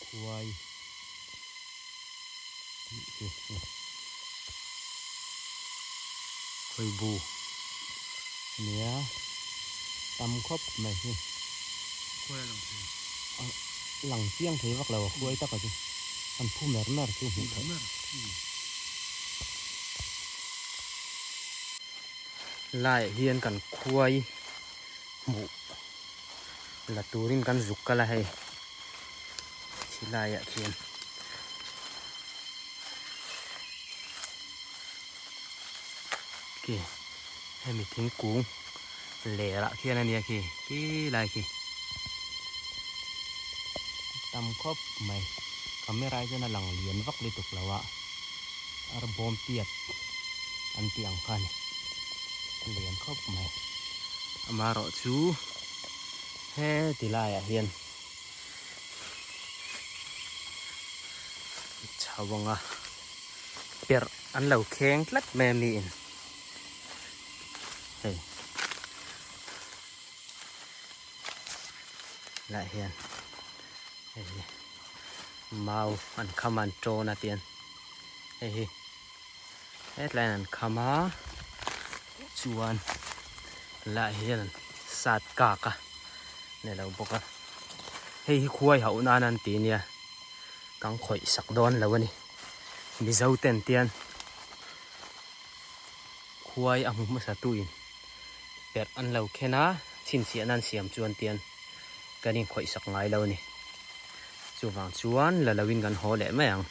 Khuai tih hi khawi bu ania tam khawp mai hi. Khuai a lang thei. A lang chiang thei vak lo a khuai taka chu an phu mer mer chu hmuh theih. Laiah hian kan khuai hmuh la turin kan zuk kal a hei. Khi laiah khian khi hemi thingkung lerah khian ania khi khi lai khi tam khawp mai camera hi chuan a lang lian vak lutuk lo a arbawm piat an tih ang kha a ni lian khawp mai amaherawhchu heti laiah hian. Chho anga perh an lo kheng tlat mai a miin hei lah hian hei hi mau an kham a an tawn a tian hei hi hetlaiin an kham a chuan lah hian an sat kak a ni lo bawk a hei hi khuai hauh nan an ti nia kan khawih sak dawn lo a ni mizo ten tian khuai a hmu hmasa tu in perh an lo khen a chhinchhiah nan siam chuan tian kan inkhawih sak ngai lo a ni chuvang chuan la lo in kan haw leh mai ang.